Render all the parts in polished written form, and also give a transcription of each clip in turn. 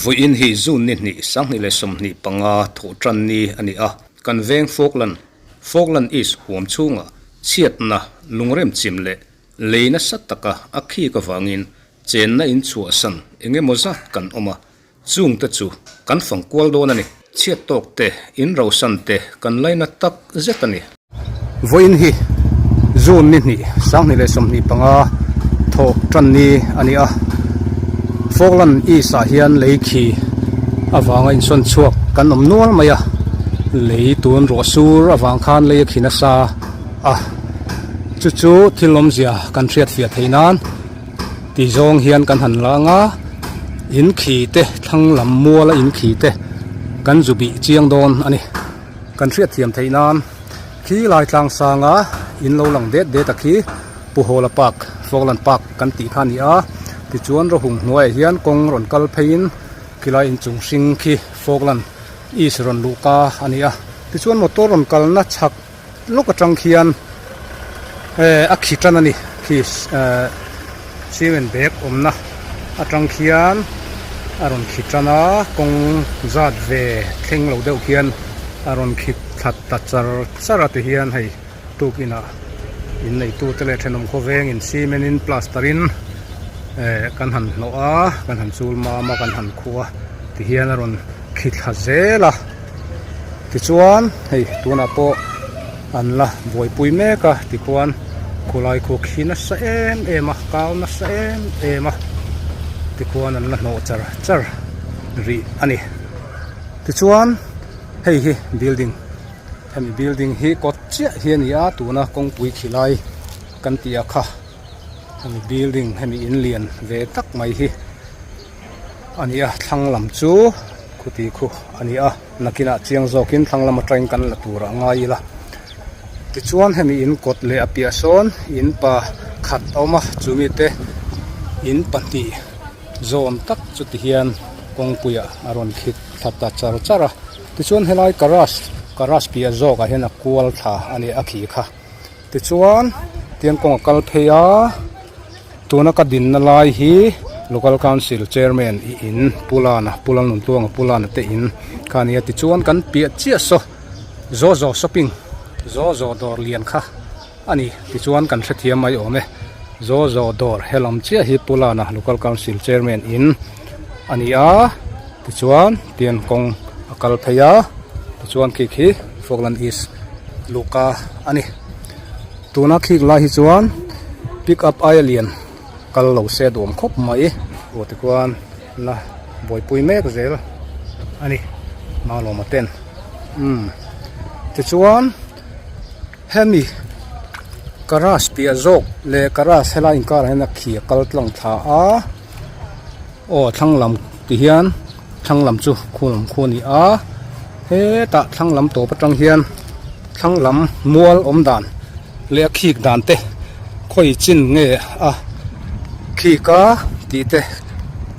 Vawiin hi June ni hnih 2025 thawh tan ni a ni a, kan veng Falkland, Falkland East huam chhungah chhiatna lungrem chim leh lei nasa taka a khik avangin chenna in chhuahsan eng emaw zat kan awm a, Chung te chu kan fang kual dawn a ni. Chhiat tawk te, in rosan te kan laina tak zet a ni. Vawiin hi June ni hnih, 2025 thawh tan ni a ni a. Falkland East ah hian lei khi avanga insawn chhuak kan awm nual mai a. Lei tun ruah sur avang khan lei a khi nasa a. Chu chu thil awmzia kan hriatfiah theih nan. Ti zawng hian kan han la anga in khi te thlang lam muala in khi te kan zu bih chiang dawn a ni. Kan hriat thiam theih nan khi lai tlang sanga in lo lang det det a khi Pu Hawla Park, Falkland Park kan tih kha a ni a. Tichuan rawhung hnuaiah hian kawng rawn kal pheiin khilai inchung hring khi Falkland East rawn luh ka a ni a. Tichuan motor rawn kalna chhak lawk atang khian eh a khi tan a ni khi eh cement bag awmna atang khian a rawn khi tan a kawng zat ve thleng lo deuh khian a rawn khi thla ta char char a ti hian hei tukinah inneitu te leh thenawm khawveng in cement in plaster in eh kan han hnawh a kan han chul mam a kan han khuh a ti hian a rawn khi thla zel a. Tichuan hei tunah pawh an la buaipui mek a tikhuan khulai khu khi nasa em em a kau nasa em em a tikhuan an la hnawh char char rih a ni. Tichuan hei hi building hemi building hi kawt chiah hi a ni a tuna kawngpui khi lai kan tih a kha hemi building hemi in lian ve tak mai hi. A ni a thlang lam chu khuti khu a ni a nakinah chiang zawkin thlang lam atangin kan la tur a ngai ila tichuan hemi in kawt leh a piah sawn in pa khat a awm a chumi te in pahnih zawn tak chu ti hian kawngpuiah a rawn khit thla ta char char a tichuan helai garage garage piah zawkah hian a kual thla a ni a khi kha tichuan tiang kawng a kal phei a. Tuna ka dinna lai hi Local Council Chairman i in Pu Lana Pu Lalnuntluanga Pu Lana te in kha a nia tichuan kan piah chiah saw zaw zaw shopping zaw zaw dawr lian kha a ni tichuan kan hrethiam mai awm e zaw zaw dawr helam chiah hi Pu Lana Local Council Chairman in a ni a tichuan tian kawng a kal phei a tichuan khi khi Falkland East luhka a ni. Tuna khik lai hi chuan pick up aia lian kal lo se duam khawp mai aw tikhuan la buaipui mek zel a ni Malawma ten umm tichuan hemi garage piah zawk leh garage helai inkarah hian a khi a kal tlang thla a aw thlang lam ti hian thlang lam chu khu lam khu a ni a hetah thlang lam tawp atang hian thlang lam mual awm dan leh a khik dan te khawi chin nge a khik a tih te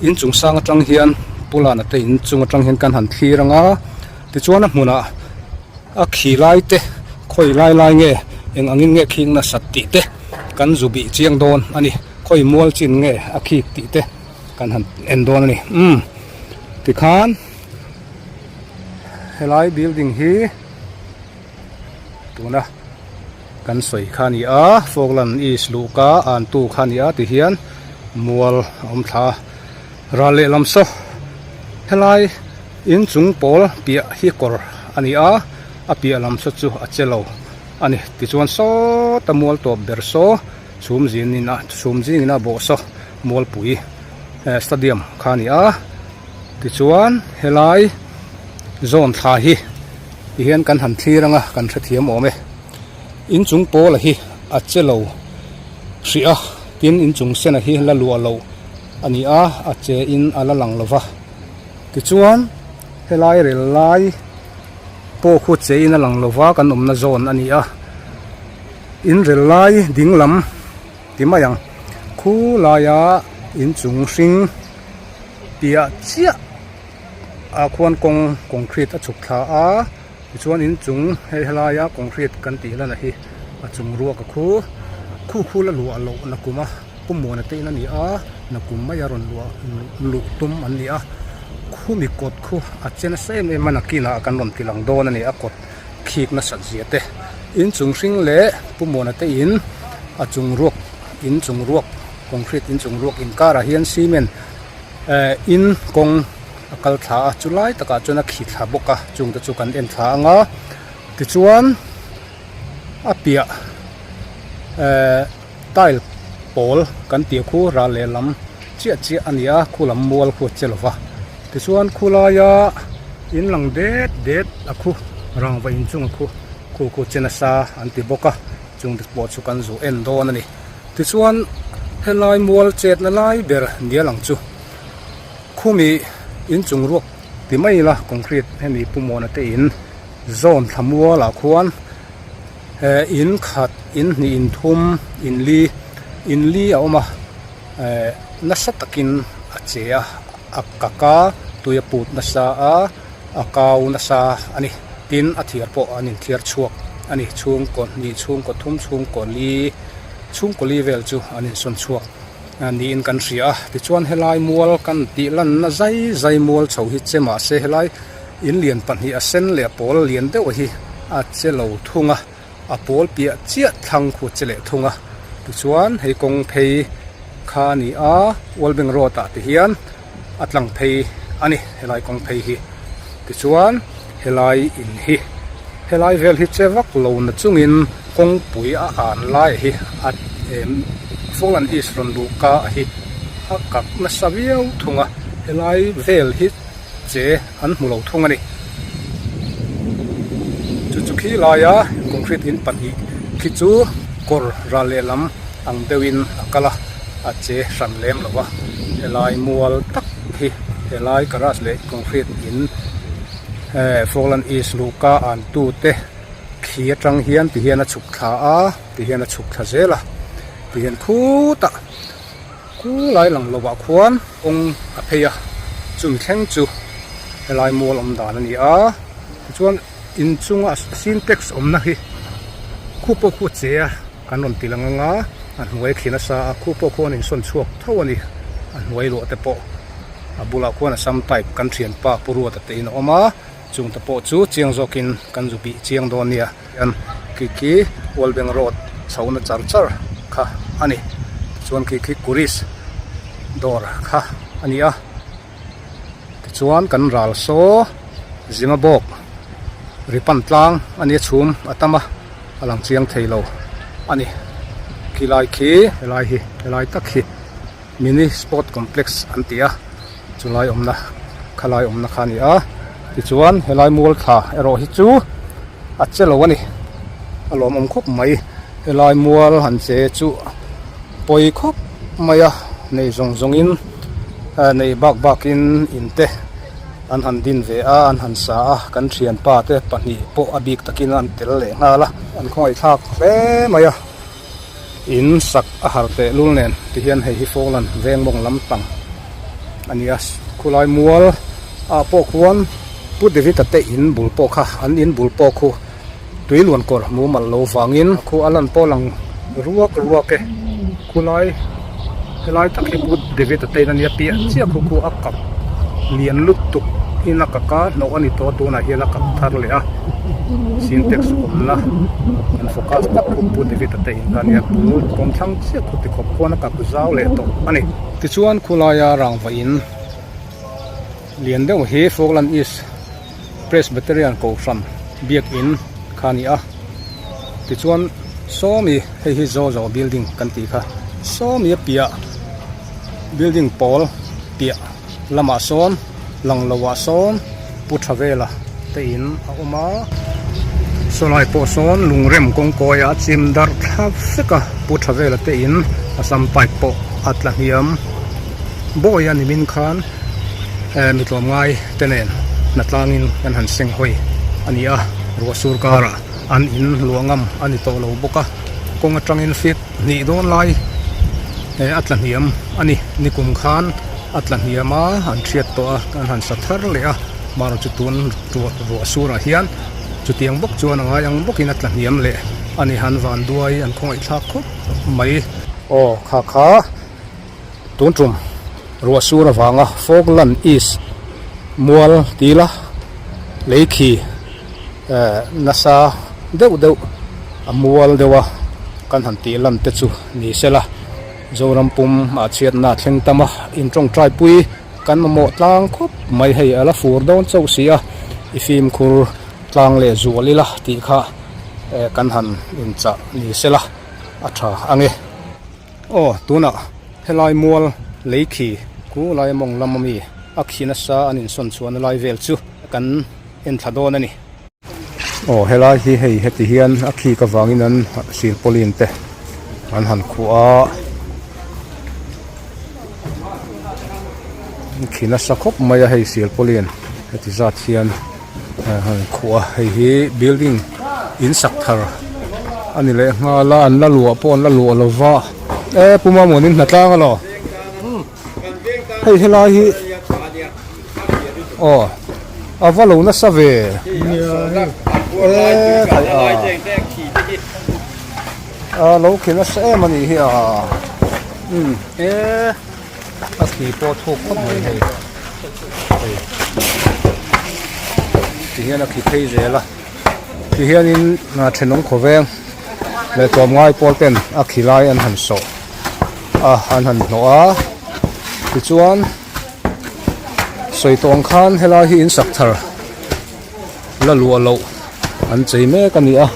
inchung sang atang hian pulana te inchung atang hian kan han thlir ang a tichuan a hmunah a khi lai te khawi lai lai nge eng angin nge khik nasat tih te kan zu bih chiang dawn a ni khawi mual chin nge a khik tih te. Kan han en dawn a ni umm tikhan helai building hi tuna kan sawi kha a ni a Falkland East luhka an tu kha a ni a tihian mual a awm thla a ral lehlam saw helai inchung pawl piah hi kawr a ni a a piah lam saw chu a che lo a ni tichuan sawta mual tawp ber saw. Chhum zin a chhum zingin a bawh saw Mualpui eh stadium kha a ni a tichuan helai zawn thla hi tihian kan han thlir anga kan hrethiam awm e inchung pawl a hi a che lo hrih a tin inchung sen a hi la luah loh a ni a a che in a la lang lova tichuan helai rel lai pawh khu che in a lang lova kan awmna zawn a ni a. In rel lai ding lam ti mai ang khu laia inchung hring piah chiah ah khuan kawng concrete a chhuk thla a tichuan inchung hei helaia concrete kan tih lan a hi a chung ruak a khu. Khu khu la luah loh nakum a Pu Muana te in a ni a, nakum mai a rawn luah luh tum an ni a. Khumi kawt khu a che nasa em em a nakinah kan rawn ti lang dawn a ni a kawt khik nasat zia te. Inchung hring leh Pu Muana te in a chung ruak inchung ruak concrete inchung ruak inkarah hian cement eh in kawng a kal thla a chu lai takah chuan a khi thla bawk a chungte chu kan en thla ang a tichuan a piah eh tile pawl kan tih khu ral lehlam chiah chiah a ni a khu lam mual khu a che lo va tichuan khu laia in lang det det a khu rangva inchung a khu khu khu che nasa an ti bawk a chungte pawh chu kan zu en dawn a ni tichuan helai mual chetna lai ber nia lang chu. Khumi inchung ruak ti mai ila concrete hemi Pu Muana te in zawn thla mual ah khuan eh in khat in hnih in thum in li in li a awm a eh nasa takin a che a a kak a tui a put nasa a a kau nasa a ni tin a thiar pawh an inthiar chhuak a ni chhungkaw hnih chhungkaw thum chhungkaw li chhungkaw li vel chu an insawn chhuak. Niin kan hria a, tichuan helai mual kan tih lanna zai zai mual chho hi che mahse helai in lian pahnih a sen leh a pawl lian deuh hi a che lo thung a, a pawl piah chiah thlang khu a che leh thung a, tichuan hei kawng phei kha a ni a, Wallbank road ah te hian a tlang phei a ni helai kawng phei hi, tichuan helai in hi helai vel hi che vak lo na chungin kawngpui a an lai hi a em Fallen East rawn luh ka hi a kak nasa viau thung a helai vel hi che an hmu lo thung a ni chu chu khi laia concrete in pahnih khi chu kawr ral lehlam ang deuhin a kal a a che hran lem lo va helai mual tak hi helai garage leh concrete in eh Fallen East luhka an tute khi atang hian ti hian a chhuk thla a ti hian a chhuk thla zel a ti hian khutah khulai lang lovah khuan kawng a phei a chumi thleng chu helai mual awm dan a ni a tichuan inchunga sintex awmna hi khu pawh khu a che a kan rawn ti lang anga a hnuai khi nasa a khu pawh khuan a insawn chhuak tho a ni a hnuai luah te pawh a bulah khuan a sam type kan thianpa Pu Ruata te in a awm a. Chungte pawh chu chiang zawkin kan zu bih chiang dawn nia hian khi khi Wallbank road chhohna char char kha a ni tichuan khi khi Kuris dawr kha a ni a tichuan kan ral saw Zimabawk Ripan tlang a nia chhum a tam a a lang chiang thei lo a ni khilai khi helai hi helai tak hi. Mini sport complex an ti a chulai awmna khalai awmna kha a ni a tichuan helai mual thla erawh hi chu a che lo a ni a lawmawm khawp mai helai mual han che chu pawi khawp mai a nei zawng zawng in nei bak bak in in te an han din ve a an han sa a kan thianpa te pahnih pawh a bik takin an tel leh nghal a an khawngaihthlak hle mai a. In sak a har teh lul nen ti hian hei hi Falkland veng mawng lam tang a ni a khulai mual ah pawh khuan Pu David-a te in bul pawh kha an in bul pawh khu tui luan kawr mumal lo vangin khu a lan pawh lang ruak ruak e khulai helai tak hi Pu David-a te in a nia piah chiah khu khu a kap lian lutuk in a kak a hnawh a ni tawh a tunah hian a kap thar leh a sintex awmna an focus tak khu Pu David-a te in kha a nia bul kawm thlang chiah khu tikhawp khuan a kap zau leh tawh a ni. Tichuan khulaia rangva in lian deuh hi Falkland East Presbyterian Kohhran biakin kha a ni a tichuan sawmi hei hi Zozo building kan tih kha sawmi a piah building pawl piah lamah sawn lang lohah sawn pu tha vela te in a awm a sawlai pawh sawn lungrem kawngkawi a chim darh thlap vek a pu tha vela te in a sam pipe pawh a tla hniam bawi a nimin khan eh mi tlawmngai te nen hnatlangin kan han seng hawi a ni a ruah sur karah an in luah ngam a ni tawh lo bawk a kawng atangin feet hnih dawn lai eh a tla hniam a ni nikum khan a tla hniam a an hriat tawh a an han sa thar leh a marawh chu tun ruah surah hian chutiang bawk chuan a ngai ang bawkin a tla hniam leh. a ni han vanduai an khawngaih thlak khawp mai. Aw kha kha tun tum ruah sur avanga Falkland East mual tila lei khi eh nasa deuh deuh a mual deuh a kan han tih lan te chu ni sela Zoram pum ah chhiatna a thleng tam a in tawngtai pui. Kan mamawh tlang khawp mai hei a la fur dawn chauh si a, i fimkhur tlang leh zual ila tih kha eh kan han inchah ni sela a tha ang e. Aw tunah helai mual lei khi ku lai mawng lam ami a khi nasa an insawn chhuahna lai vel chu kan en thla dawn a ni. Aw helai hi hei heti hian a khik avangin an silpauline te an han khuh a khi nasa khawp mai a hei silpauline heti zat hian an han khuh a hei hi building in sak thar a ni leh nghal a an la luah pawh an la luah lo va e pu Mamuanin hnatlang alaw hei helai hi. Aw a va lo nasa ve e khai a a lo khi nasa em a nih hi a umm e a khi pawh thuk khawp mai hei hei ti hian a khi phei zel a ti hianin thenawm khawveng leh tlawmngai pawl ten a khi lai an han sawh a an han hnawh a tichuan. Sawi tawh ang khan helai hi in sak thar la luah loh an chei mek a ni a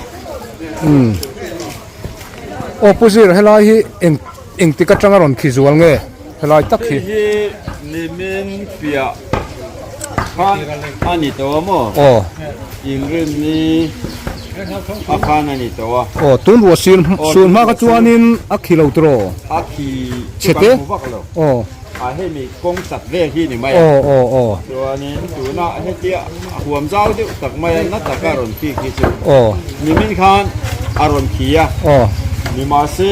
umm aw pu zir helai hi eng engtik atanga rawn khi zual nge helai tak hi. Hei hi nimin piah khan a ni tawh a maw? Aw. Inrinni a khan a ni tawh a. Aw tun ruah sur sur hma kha chuanin a khi lo tiraw? A khi chu kan hmu vak lo. Aw. A hemi kawng chat vel hi ni mai a. Aw aw aw. Chuanin tuna hetia a huam zau deuh tak mai a na taka rawn khik hi chu. Aw. Nimin khan a rawn khi a. Aw. Nimahse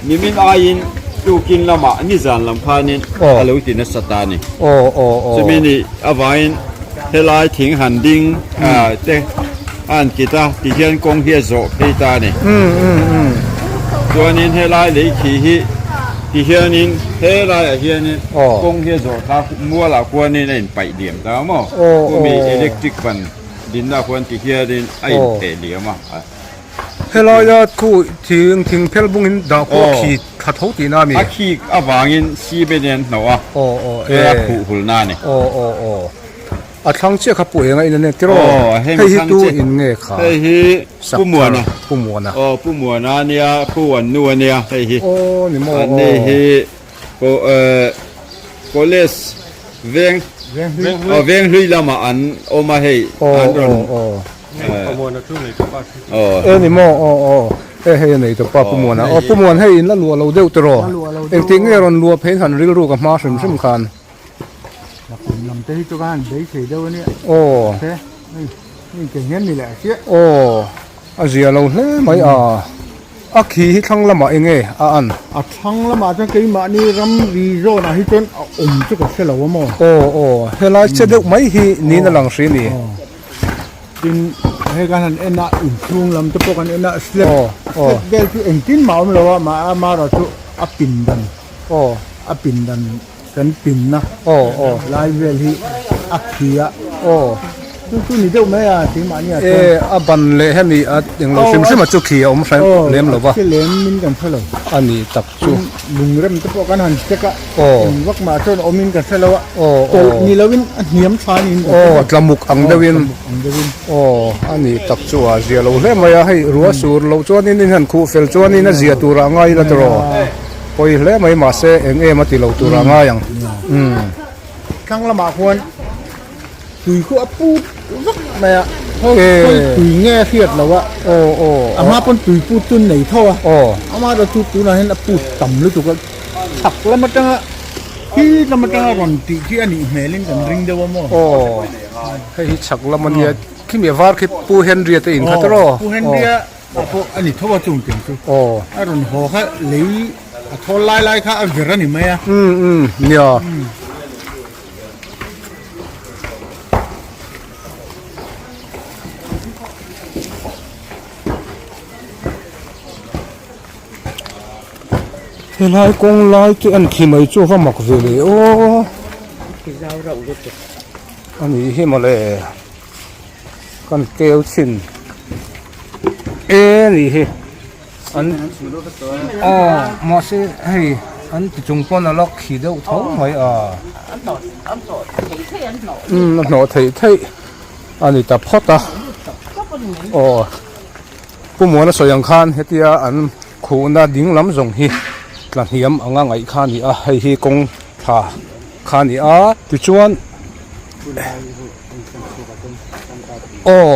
nimin aiin tukin lamah nizan lam khanin a lo ti nasa ta a ni. Aw aw aw. Chumi ni avangin helai thing han ding te a han kit a tihian kawng hi a zawh phei ta a ni. Chuanin helai lei khi hi tihianin helaiah hianin kawng hi a zawh ta mualah khuanin a inpaih liam ta maw? Khumi electric ban dinna khuan tihianin a intheh liam a. Helaia khu thing thing phel bungin dah khu a khi thla tho tihna a mi? A khik avangin siben in an hnawh a, chuan a khuh hulna a ni. A thlang chiah kha Pu Enga in a nek tiraw? Aw, hei Hei hi thlang tu chiah. in nge kha? Hei hi Sak Pu Muana. thar Pu Muana. Aw, Pu Muana a nia, Pu Wannu a nia hei hi. Aw, ni maw An ni aw. hi ko eh college veng aw Venghlui lamah an awm a hei Aw, an rawn aw, aw. eh aw. E ni maw aw aw. E hei a nei tawpa Pu Muana. Aw Pu Muan hei in la luah lo deuh tiraw? Engtik nge rawn luah phei han rilru ka hma hrim hrim khan. Kum lam te hi chu ka han bei thei deuh a nia. Aw. He, hei, hei ke hian ni leh chiah. Aw, a zia lo hle mai a. A khi hi thlang lamah eng nge a an? A thlang lamah chuan keimahni ram ri zawnah hi chuan a awm chu ka hre lo a maw? Aw, aw, helai che deuh mai hi niin a lang hri a ni. Aw, tin hei kan han en a, inchhung lam te pawh kan en a, slab, slab vel chu engtin mah a awm lo a, amaherawhchu chu a pindan, aw, a pindan. Kan pinna lai vel hi a khi a, chu chu ni deuh mai a keimahni ah chuan. E a ban leh hemi a englo hrim hrim a chu khi a awm hran lem lo va. A khi lem in kan hre lo. A ni tak chu. Lungrem te pawh kan han check a, eng vak mah chuan awm in kan hre lo a, tawlh ni lo in a hniam tha niin kan hre lo. Aw tlamuk ang deuh in. Aw a ni tak chu a zia lo hle mai a, hei rua sur loh chuanin in han khuh fel chuanin a zia turah a ngai ila tawh. Pawi hle mai mahse eng em a ti lo tur a ngai ang. Umm. Thlang lamah khuan tui khu a put vak mai a, khawi tui nge a hriat lo a, a hma pawn tui put chu an nei tho a, amaherawh chu tunah hian a put tam lutuk a, chhak lam atanga khi lam atanga rawn tih khi a nih hmelin kan ring deuh a maw. Aw hei hi chhak lam a nia, khimi a var khi Pu Henry-a te in kha tawh Pu Henry-a Ah pawh a ni tho a chung tiang chu. Aw. A rawn haw kha lei a thawl lai lai kha a vir a ni mai a. Umm umm nia. Helai kawng lai te an khi mai chu a va mak ve le aw. A nih hi mawle kan keu chhin e a nih hi an aw mahse hei an ti chung pawn a la khi deuh tho mai a umm a hnawh theih theih a ni ta phawt a aw Pu Muana sawi ang khan hetia an khuhna ding lam zawng hi tla hniam anga ngaih kha a ni a hei hi kawng tha kha a ni a tichuan aw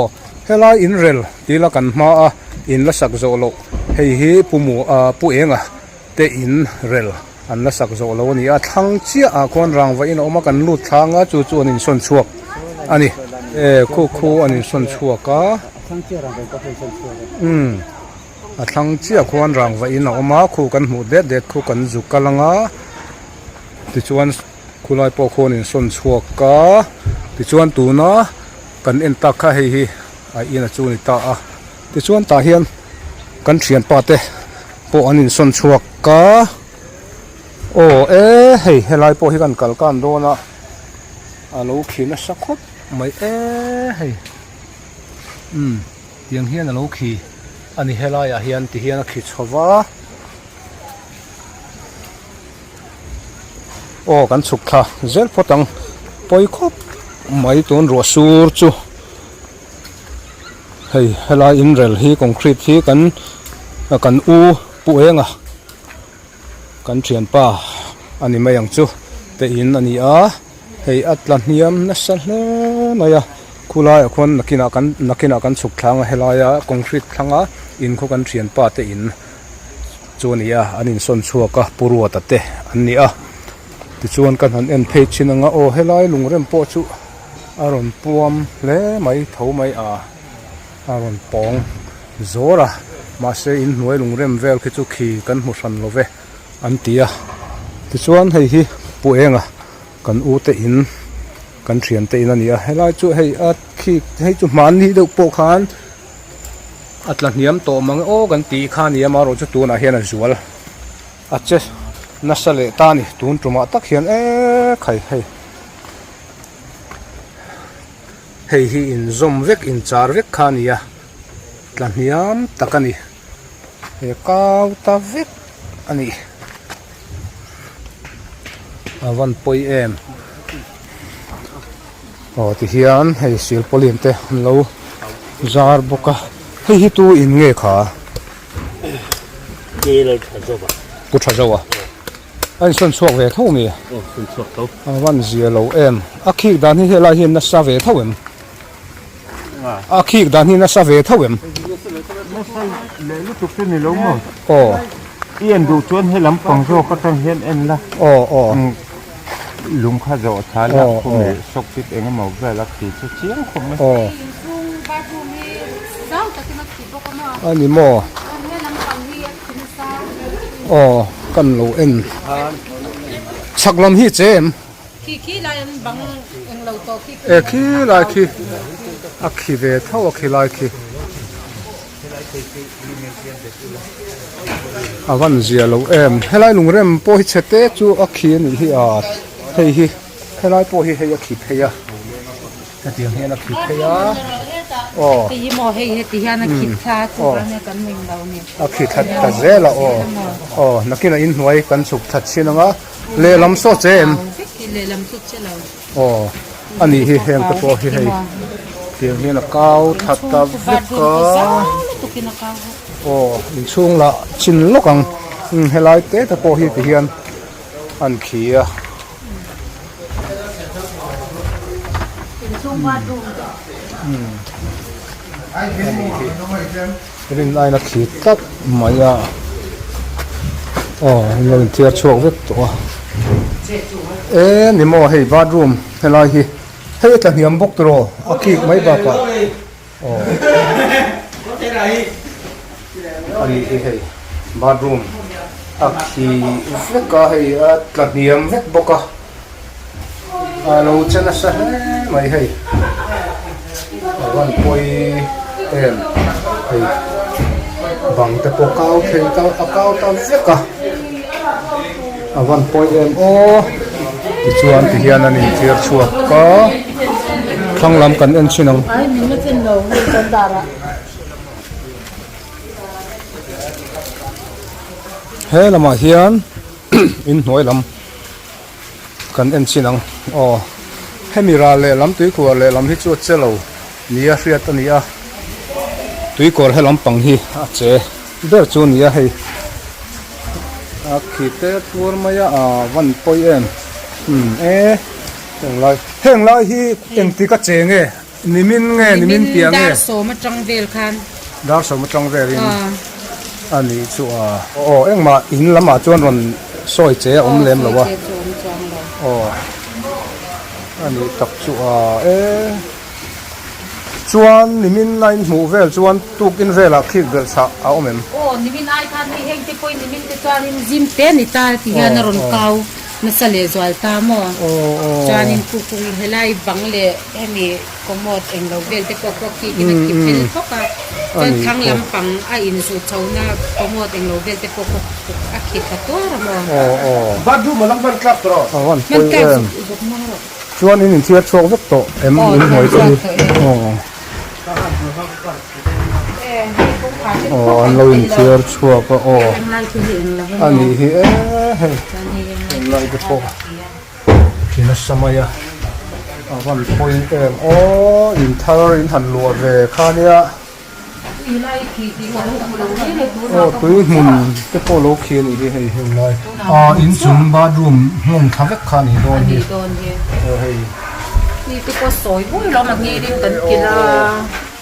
helai inrel tih la kan hma a in la sak zawh loh hei hi Pu Mu ah Pu Enga te in rel an la sak zawh loh a ni a thlang chiah ah khuan rangva in a awm a kan lut thlang a chu chu an insawn chhuak a ni e khu khu an insawn chhuak a umm a thlang chiah khuan rangva in a awm a khu kan hmuh det det khu kan zuk kal ang a tichuan khulai pawh khuan insawn chhuak a tichuan tuna kan en tak kha hei hi a in a chu a ni ta a. Tichuan tah hian kan thianpa te pawh an insawn chhuak a, aw e hei helai pawh hi kan kal kan dawn a, a lo khi nasa khawp mai e hei umm tiang hian a lo khi a ni helai ah hian ti hian a khi chho va, aw kan chhuk thla zel phawt ang pawi khawp mai tun ruah sur chu. Hei helai inrel hi concrete hi kan kan u pu eng a kan thianpa a ni mai ang chu te in a ni a hei a tla hniam nasa hle mai a khulaiah khuan nakinah kan nakinah kan chhuk thlang a helaia concrete thlanga in khaw kan thianpa te in chu a ni a an insawn chhuak a pu Ruata te an ni a tichuan kan han en phei thin ang a aw helai lungrem pawh chu. A rawn puam hle mai tho mai a a rawn pawng zawr a mahse inhnuai lungrem vel khi chu khi kan hmu hran lo ve an ti a tichuan hei hi pu enga kan u te in kan thian te in a ni a helai chu hei a khi hei chu hmanni deuh pawh khan a tla hniam tawh mang e aw kan tih kha a ni a amaherawhchu tunah hian a zual a che nasa leh ta a ni tun tumah tak hian eee khai hei. Hei hi inzawm vek inchar vek kha a ni a tla hniam tak a ni he kau ta vek a ni a van pawi em aw tihian hei silpauline te an lo zar bawk a hei hi tu in nge kha pu tha zo a. A insawn chhuak ve tho mi? Aw, sawn chhuak tho. A van zia lo em. A khik dan hi helai hian nasa ve tho em? A khik dan hi nasa ve tho em? Nasa leh lutuk te ni lo maw? Aw. I en duh chuan he lampang zawk atang hian en la. Aw, aw. Lung kha zawh tha la khumi sawk pit eng emaw vel a khi chu chiang khawp mai. Aw. A ni maw? Aw kan lo en chhak lam hi che em? E khi lai khi a khi ve tho a khi lai khi a van zia lo em helai lungrem pawh hi chhe te chu a khi a nih hi a hei hi helai pawh hi hei a khi phei a. Hetiang hian a khit phei a, aw. Hei hi maw hei heti hian a khit thla chu kan e kan ning lo ni. A khit thla ta zel a aw, aw nakinah inhnuai kan chhuk thla chin ang a, lehlam saw che em? Lehlam chu che lo. Aw, a nih hi heng te pawh hi hei tiang hian a kau thla ta vek a. Aw, inchhung lah chin lawk ang, helai te te pawh hi ti hian an khi a. Rin aina khi tlat mai a aw an lo inthiar chhuak vek tawh a e ni maw hei bathroom helai hi hei a tla hniam bawk tiraw a khik mai bakah aw a ni hi hei bathroom a khi vek a hei a tla hniam vek bawk a a lo che nasa hle mai hei a van pawi em hei bang te pawh kau thei ta a kau ta vek a. A van pawi em aw. Tichuan tihian an inthiar chhuak a, thlang lam kan en thin ang. He lamah hian inhnuai lam kan en chin ang aw. Hemi ral lehlam tuikhuar lehlam hi chu a che lo nia hriat a ni a, tuikawr he lampang hi a che ber chu a ni a hei. A khi te tuar mai a a van pawi em umm e heng lai heng lai hi engtik a che nge nimin nge nimin piah nge Nimin dar sawm atang vel khan dar sawm atang velin a nih chu a aw engmah in lamah chuan rawn sawi che a awm lem lo a aw a nih tak chu a e. Chuan nimin a inhmuh vel chuan tukin velah khik belh chhah a awm em? Aw, nimin ai khan hei heng te pawhin nimin te chuanin zim te a ni ta ti hian a rawn kau nasa leh zual ta maw? Chuanin kukung helai bang leh hemi commode englo vel te pawh pawh khikin a khip fel khawp a, chuan thlang lampang a inzut chhohna commode englo vel te pawh pawh a khip thla tuar a maw? A van pawi em? Chuan in inthiar chhuak vek tawh em in hnuai te hi aw aw an lo inthiar chhuak a aw a nih hi e hei englai te pawh khi nasa mai a a van pawi em aw in thar in han luah ve kha nia. Aw tui hmun te pawh lo khi a nih hi hei heng lai ah inchung bathroom nghawng thla vek kha a nih dawn hi aw hei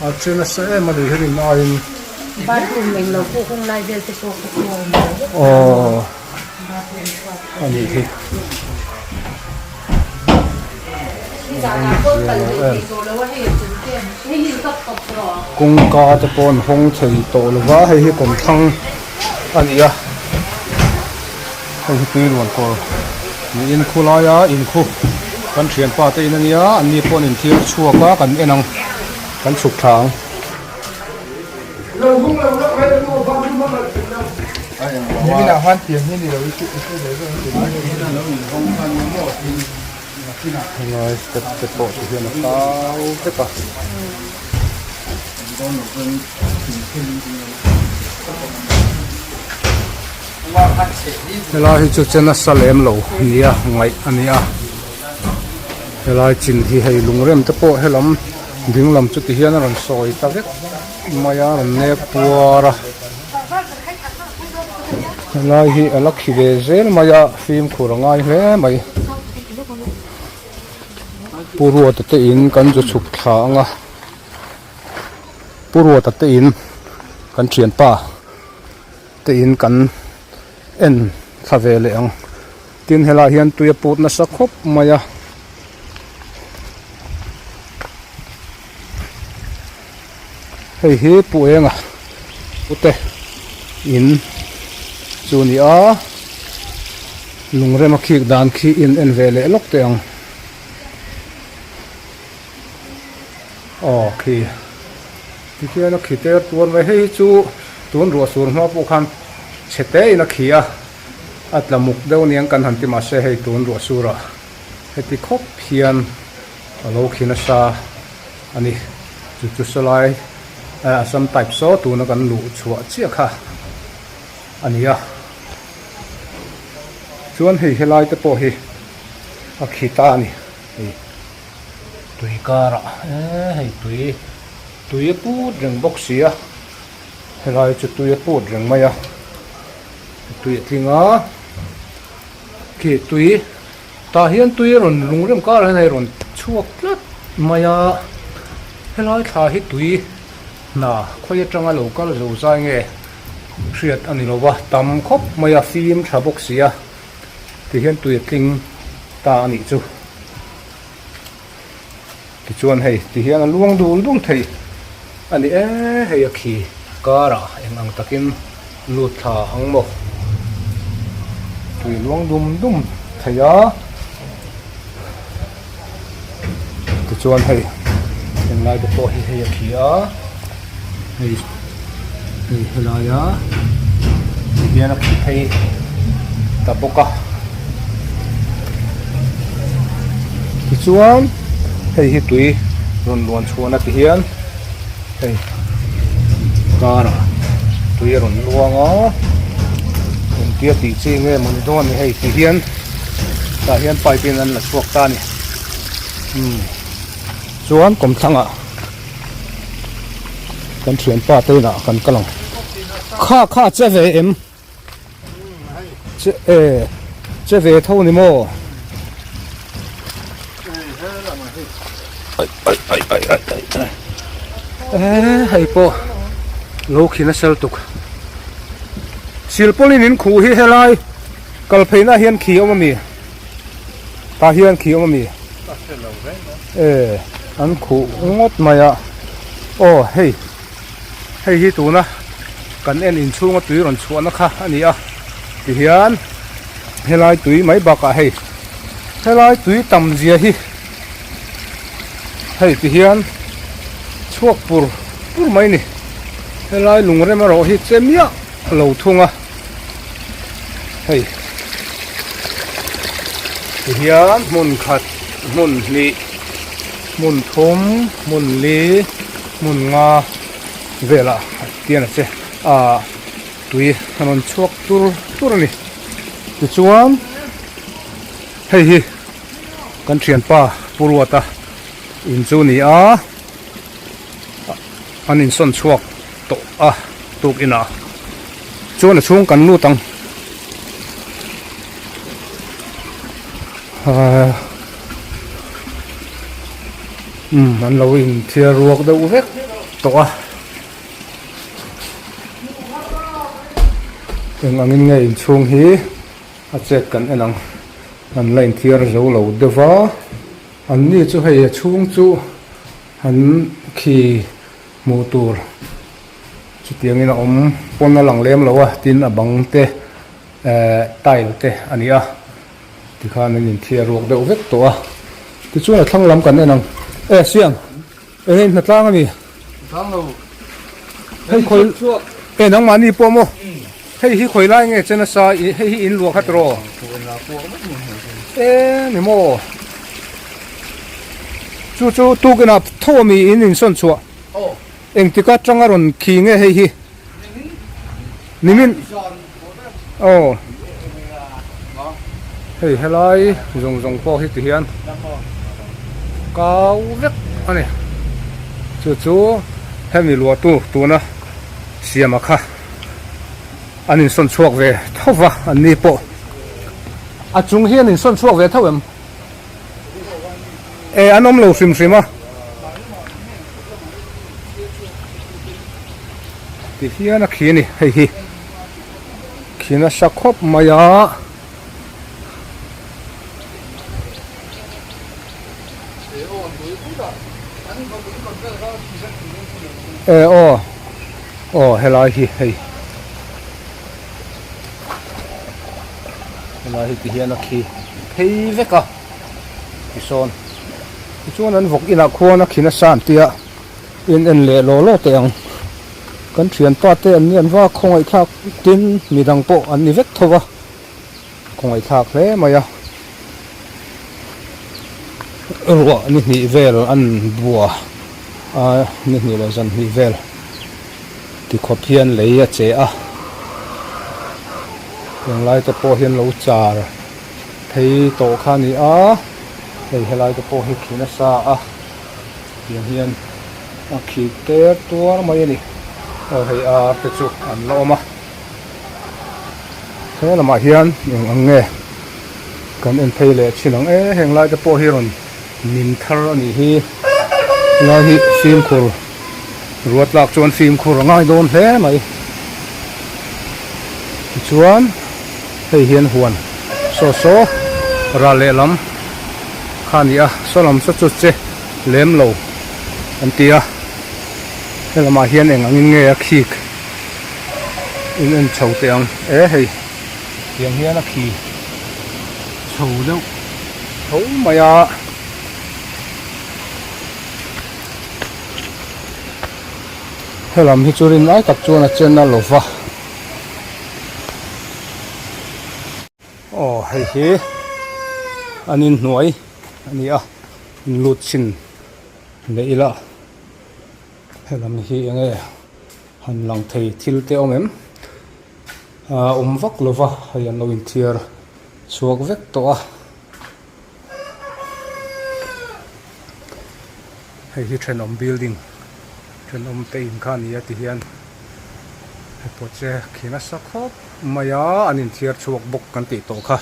a che nasa em a ni hi rin aiin aw a nih hi. Kawngka te pawh an hawng thei tawh lo va hei hi kawmthlang a ni a hei hi tui luan kawr niin khulaia inkhu kan thianpa te in a nia an ni pawh an inthiar chhuak a kan en ang kan chhuk thla ang. Helai step te pawh ti hian a kau vek a. Helai hi chu che nasa lem lo nia ngaih a ni a. Helai chin hi hei lungrem te pawh helam ding lam chu ti hian a rawn sawi ta vek mai a, a rawn nek puar a. Helai hi a la khi ve zel mai a, fimkhur a ngai hle mai. Pu Ruata te in kan zu chhuk thla ang a, Pu Ruata te in kan thianpa te in kan en thla ve leh ang. Tin helai hian tui a put nasa khawp mai a. Hei hi Pu Enga pute in chu a ni a, lungrem a khik dan khi in en ve leh lawk teh ang. Aw khi tikhian a khi ter tuar mai hei hi chu tun ruah sur hma pawh khan chhe te in a khi a, a tla muk deuh aniang kan han ti mahse hei tun ruah surah heti khawp hian a lo khi nasa a ni. Chu chu sawlai Assam type saw tuna kan luh chhuah chiah kha a ni a. Chuan hei helai te pawh hi a khi ta a ni hei tui karah eee hei tui tui a put reng bawk si a helai chu tui a put reng mai a tui a tling a khi tui tah hian tui a rawn lung rem karah hian hei rawn chhuak tlat mai a helai thla hi tui hna khawi atanga lo kal zo zai nge hriat a ni lo va tam khawp mai a fim tha bawk si a ti hian tui a tling ta a nih chu tichuan hei ti hian a luang dul dul thei a ni e hei a khi karah eng ang takin lut thla ang maw tui luang dum dum thei a tichuan hei englai te pawh hi hei a khi a hei hei helaia ti hian a khi phei ta bawk a. Tichuan hei hi tui rawn luan chhuahna ti hian hei karah tui a rawn luang a engtia tih chi nge mawni dawn ni hei ti hian tah hian pipe in an la chhuak ta a ni umm chuan kawmthlangah kan thianpa te inah kan kal ang kha kha che ve em. Che e che ve tho ni maw? Ai ai ai ai ai ai e hei pawh lo khi nasa lutuk silpawlin in khuh hi helai kal phei na hian khi awm ami tah hian khi awm ami e an khuh ngawt mai a aw hei. Hei hi tuna kan en inchhunga tui rawn chhuahna kha a ni a, tihian helai tui mai bakah hei helai tui tam zia hi hei tihian chhuak pur pur mai a ni. Helai lungrem erawh hi che miah lo thung a, hei tihian hmun khat hmun hnih hmun thum hmun li. Hmun nga velah tian a che a tui a rawn chhuak tur tur a ni. Tichuan hei hi kan thianpa Pu Ruata in chu ni a, an insawn chhuak tawh a tuk inah chuan a chhung kan lut ang. Umm an lo inthiar ruak deuh vek tawh a eng angin nge inchhung hi a chet kan en ang an la inthiar zo lo deuh va an ni chu hei a chhung chu an khi hmuh tur chutiangin a awm pawn a lang lem lo a tin a bang te ehh tile te a ni a. Tikhan an inthiar ruak deuh vek tawh a, tichuan a thlang lam kan en ang. E Siam, eng hei hnatlang a ni? Hnatlang lo. Hei khawi e nangmahni pawh maw? Hei hi khawi lai nge che nasa hei hi in luah kha tiraw? E ni maw? Chu chu tukinah tho a mi in insawn chhuah. Engtik atanga rawn khi nge hei hi? Nimin. Aw. Hei helai zawng zawng pawh hi ti hian kau vek a ni. Chu chu hemi luahtu tuna siama kha an insawn chhuak ve tho va an ni pawh. A chung hi an insawn chhuak ve tho em? E an awm lo hrim hrim a. Ti hian a khi a ni hei hi khi nasa khawp mai a. E aw aw helai hi hei helai hi ti hian a khi phei vek a tisawn tichuan an vawk inah khuan a khi nasa an tia. In en leh law law teh ang. Kan thianpa te an ni an va khawngaihthlak tin midang pawh an ni vek tho va, khawngaihthlak hle mai a. Ruah ni hnih vel an bua a, ni hnih leh zan hnih vel tikhawp hian lei a che a. Englai te pawh hian lo char phei tawh kha a ni a, hei helai te pawh hi khi nasa a. Tiang hian a khi ter tuar mai a ni. Aw hei ar te chu an la awm a. He lamah hian eng ang nge kan en phei leh thin ang e. Heng lai te pawh hi rawn min thar a nih hi. Helai hi fimkhur ruat lak chuan fimkhur a ngai dawn hle mai. Tichuan hei hian huan saw saw ral lehlam. Kha a ni a, saw lam saw chu che lem lo an ti a, he lamah hian eng angin nge a khik in en chho teh ang e hei tiang hian a khi chho deuh tho mai a. He lam hi chu rin lai tak chuan a chen a lo va. Aw hei hi an inhnuai a ni a. In lut chhin leh ila helam hi eng nge han lang thei thil te awm em ah awm vak lova hei an lo inthiar chhuak vek tawh a hei hi thenawm building thenawm te in kha a ni a ti hian hei pawh che khi nasa khawp mai a an inthiar chhuak bawk kan tih tawh kha.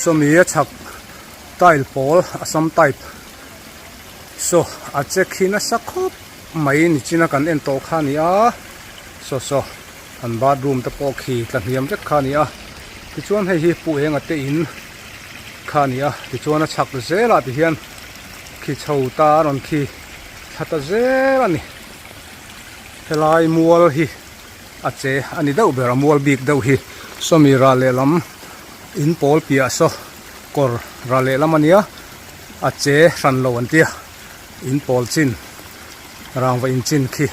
Sawmi a chhak tile pawl Assam type saw a che khi nasa khawp mai nichina kan en tawh kha a ni a saw saw. An bathroom te pawh khi tla hniam vek kha a ni a, tichuan hei hi Pu Enga te in kha a ni a, tichuan a chhak zelah ti hian khi chho ta a rawn khi thla ta zel a ni. Helai mual hi a che a ni deuh ber a mual bik deuh hi sawmi rah lehlam in pawl piah saw kawr rah lehlam a nia a che hran lo an tia in pawl chin rangva in chin khi.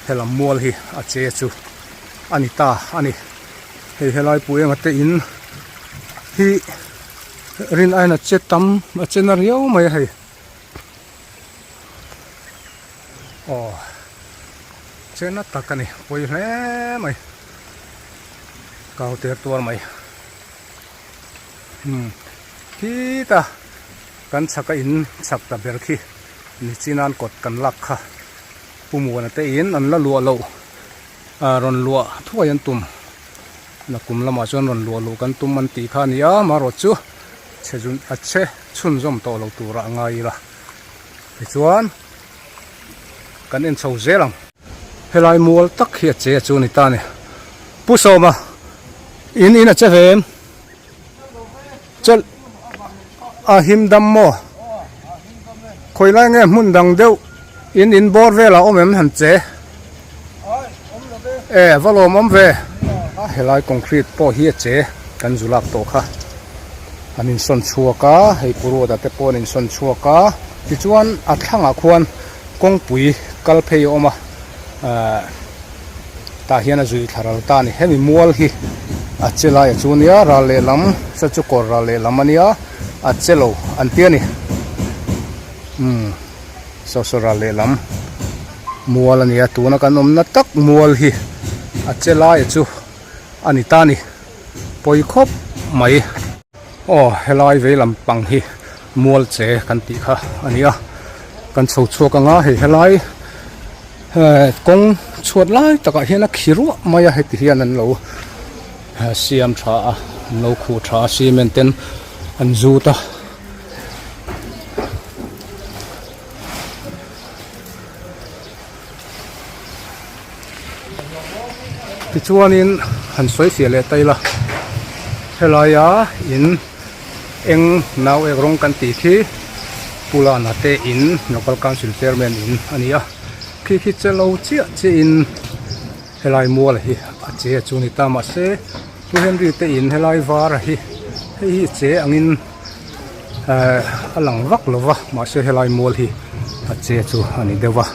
Helam mual hi a che chu a ni ta a ni. Hei helai pui enga te in hi rin aiin a che tam a che na riau mai a hei. Aw che na tak a ni pawi hle mai kau ter tuar mai. Umm khita kan chhak a in chhak ta ber khi nichinan kawt kan lak kha. Pu Muana te in an la luah loh ah rawn luah thuai an tum nakum lamah chuan rawn luah luh kan tum an tih kha a ni a amaherawh chu chhe zun a chhe chhunzawm tawh lo turah a ngai ila tichuan kan en chho zel ang. Helai mual tak hi a che a chu a ni ta a ni. Pu Sawma in in a che ve em? Chawlh a him dam maw? Khawi lai nge hmun dang deuh in in bawr velah awm em han che? E va lawm awm ve. Helai concrete pawh hi a che kan zu lak tawh kha an insawn chhuak a, hei pu Ruata te pawh an insawn chhuak a, tichuan a thlangah khuan kawngpui kal phei a awm a ahh. Tah hian a zui thla ral ta a ni. Hemi mual hi a che lai a chu nia, ral lehlam saw chu kawr ral lehlam a nia, a che lo an ti a ni. Umm saw saw ral lehlam mual a nia, tuna kan awmna tak mual hi a che lai a chu a ni ta a ni. Pawi khawp mai. Aw helai vei lampang hi mual che kan tih kha a ni a, kan chho chhuak ang a, hei helai eh kawng chhuat lai takah hian a khi ruah mai a heti hian an lo siam tha a an lo khuh tha a cement ten an zut a. Tichuanin han sawi fiah leh ta ila helaia in eng nau ek rawng kan tih khi Pu Lana te in Local Council Chairman in a ni a khi khi che lo chiah chiah in helai mual hi a che chu a ni ta mahse Pu Henry te in helai var hi hei hi che angin ehh a lang vak lo va mahse helai mual hi a che chu a ni deuh va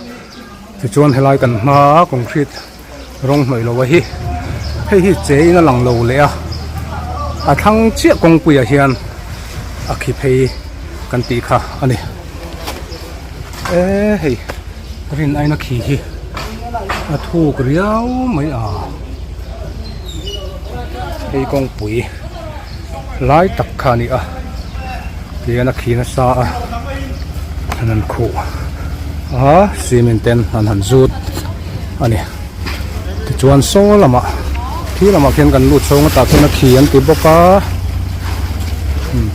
tichuan helai kan hmaa concrete rawng hnawih loh a hi hei hi che in a lang lo leh a a thlang chiah kawngpui ah hian a khi phei kan tih kha a ni eee hei rin aina khi hi a thuk riau mai a hei kawngpui. Lai tak kha a ni a tihian a khi nasa a an han khuh a cement ten an han zut a ni tichuan saw lamah khi lamah khian kan lut chhawng a tah chuan a khi an ti bawk a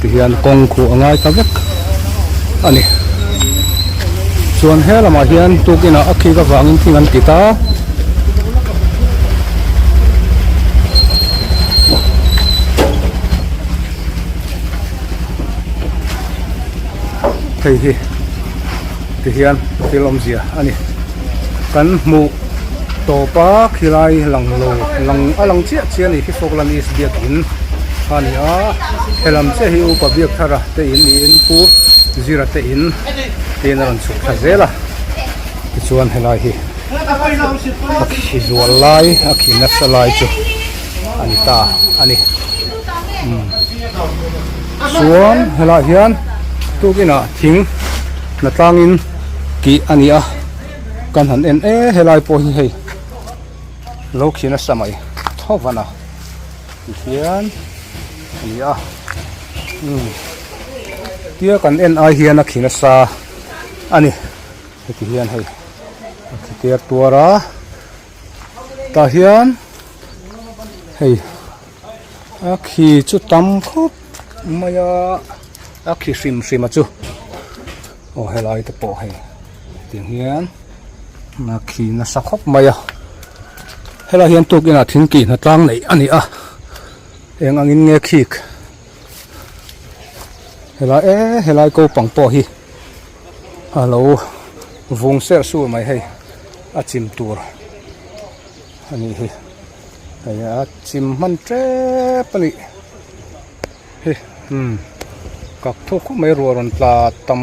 tihian kawng khuh a ngai ta vek a ni chuan he lamah hian tukinah a khik avangin thing an ti ta. Hei hi tihian thil awmzia a ni kan hmuh tawp a khilai lang lo lang a lang chiah chiah a ni khi Falkland East biakin. kha a ni a helam chiah hi upa biak thar a te in niin pu zira te in tiin a rawn chhuk thla zel a tichuan helai hi a khi zual lai a khi nasa lai chu a ni ta a ni umm chuan helaiah hian tukinah thing hnatlangin kih a ni a kan han en e helai pawh hi hei lo khi nasa mai tho van a tihian a ni a umm tia kan en ai hian a khi nasa a ni heti hian hei a khi ter tuar a tah hian hei a khi chu tam khawp mai a a khi hrim hrim a chu aw helai te pawh hei tiang hian a khi nasa khawp mai a helai hian tukin ah thingkih hnatlang neih a ni a eng angin nge khik helai e helai ko pang pawh hi a lo vung serh sur mai hei a chim tur a nih hi hei a chim hman tep a nih hi umm kak thuk khawp mai ruah rawn tla tam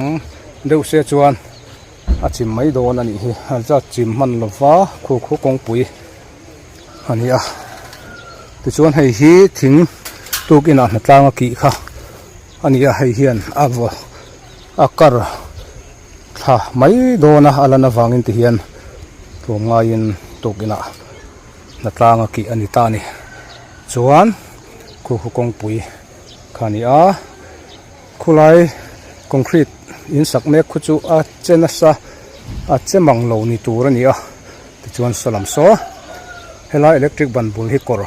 deuh se chuan a chim mai dawn a nih hi a zat chim hman lova khu khu kawngpui a ni a tichuan hei hi thing tukin ah hnatlang a kih kha a ni a hei hian a vaw a kar thla mai dawn a a lan avangin ti hian tlawm ngaiin tukin ah hnatlang a kih a ni ta a ni chuan khu khu kawngpui kha a ni a khulai concrete in sak mek khu chu a che nasa a che mang lo ni tur a ni a tichuan saw lam saw helai electric ban bul hi kawr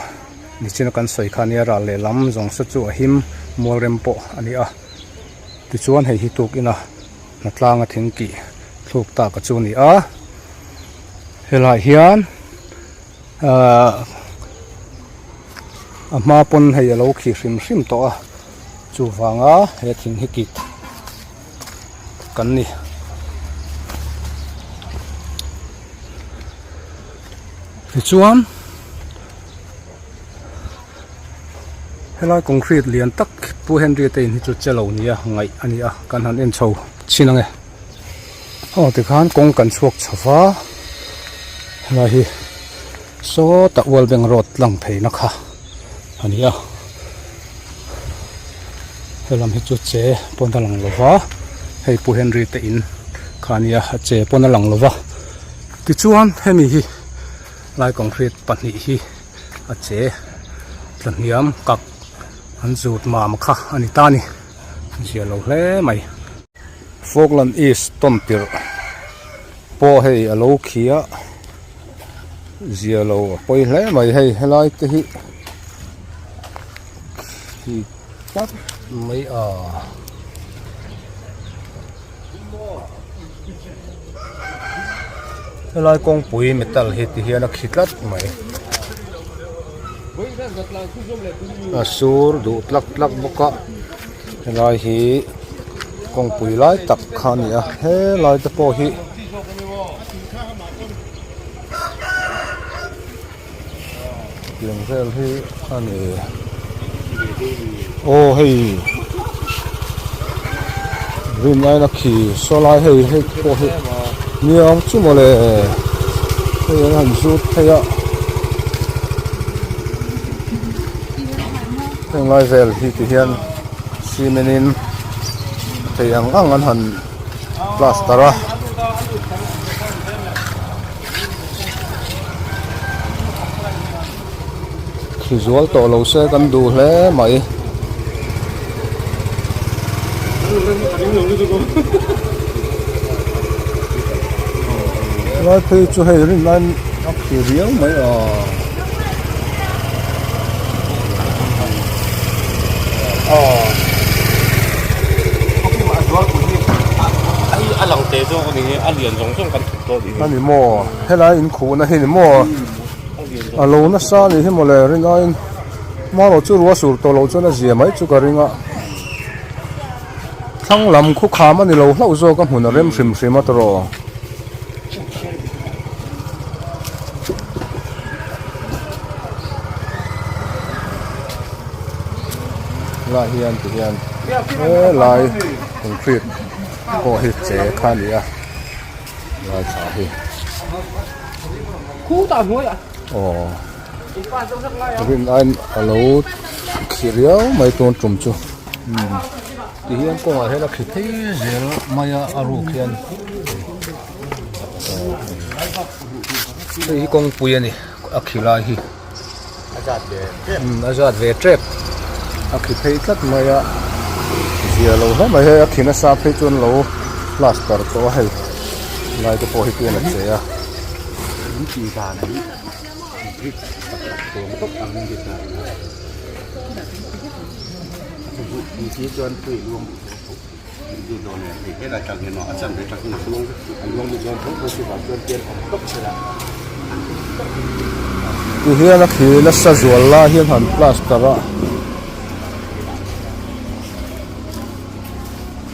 nichina kan sawi kha nia ral lehlam zawng saw chu a him mual rem pawh a ni a. Tichuan hei hi tukin a hnatlanga thing kih thluk tak a chu a ni a helaiah hian ahh a hma pawn hei a lo khi hrim hrim tawh a chuvanga he thing hi kit kan ni. Tichuan. Helai concrete lian tak Pu Henry te in hi chu che lo nia ngaih a ni a kan han en chho chin ang e aw tikhan kawng kan chhuak chho va helai hi sawtah World Bank road lang phei na kha a ni a helam hi chu che pawn a lang lo va hei Pu Henry te in kha a nia a che pawn a lang lo va tichuan hemi hi lai concrete pahnih hi. A che tla hniam kak an zut mam kha a ni ta a ni zia lo hle mai. Falkland East tawn tirh pawh hei a lo khi a zia lo a pawi hle mai hei helai te hi khi tlat mai a. Helai kawngpui metal hi ti hian a khi tlat mai a sur duh tlak tlak bawk a helai hi kawngpui lai tak kha a ni a helai te pawh hi Tiang vel hi a ni aw hei rin aina khi saw lai hei hei pawh hi niang chu mawle hei an han zut phei a heng lai vel hi ti hian cement in thei ang ang an han plaster a. Khi zual tawh lo se kan duh hle mai. Helai phei chu hei rin laiin a khi riau mai a. A ni maw helai in khuhna hi ni maw a lo nasa a nih hi mawle rinaiin marawh chu ruah sur tawh loh chuan a zia mai chu ka ring a thlang lam khu kham a ni lo hlauh zawk a hmun a rem hrim hrim a tawrh. Helaiah hian ti hian helai concrete pawh hi che kha a ni a lai thla hi aw rin aiin a lo khi riau mai tun tum chu ti hian kawngah hian a khi phei zel mai a a ruk hian hei hi kawngpui a ni a khi lai hi. A zat ve tep. Umm a zat ve tep. A khi phei tlat mai a, zia lo hle mai hei a khi nasa phei chuan lo plaster tawh a hei lai te pawh hi tian a che a. In tih dan hi brick pakhat tawng tawp ang in ta a ti chuan tui luang duh dawn em hei helai tang hian a chan ve tang hian a luang vek a luang duh dawn tho tho chuvang chuan pian awm tawp sela ti hian a khi nasa zual lai hian han plaster a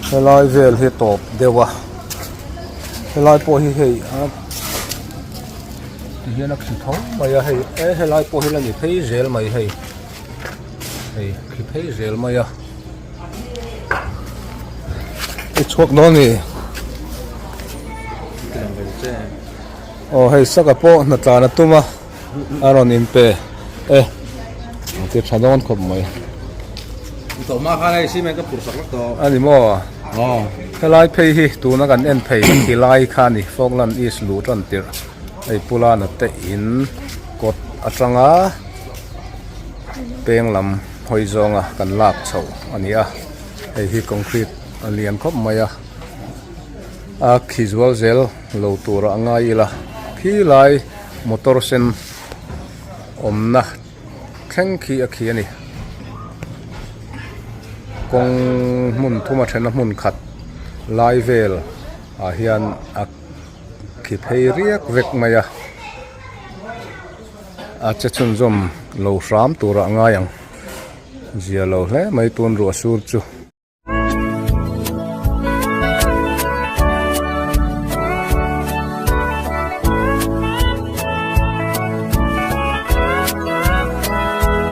helai vel hi tawp deuh a helai pawh hi hei a ti hian a khi tho mai a hei e helai pawh hi la ni phei zel mai hei hei khi phei zel mai a. I chhuak dawn ni aw hei saka pawh hna tlan a tum a a rawn in pe e ang ti tha dawn khawp mai a ni maw helai phei hi tuna kan en phei khi lai kha a ni Falkland East luh tan tirh hei Pulana te in kawt atanga peng lam. Hawi zawnga kan lak chhoh a ni a, hei hi concrete a lian khawp mai a, a khi zual zel lo turah a ngai ila khi lai motor sen awmna thleng khi a khi a ni. Kawng hmun thuma thena hmun khat lai vel ah hian a khi phei riak vek mai a. A che chhunzawm lo hram turah a ngai ang. Zia lo hle mai tun ruah sur chu.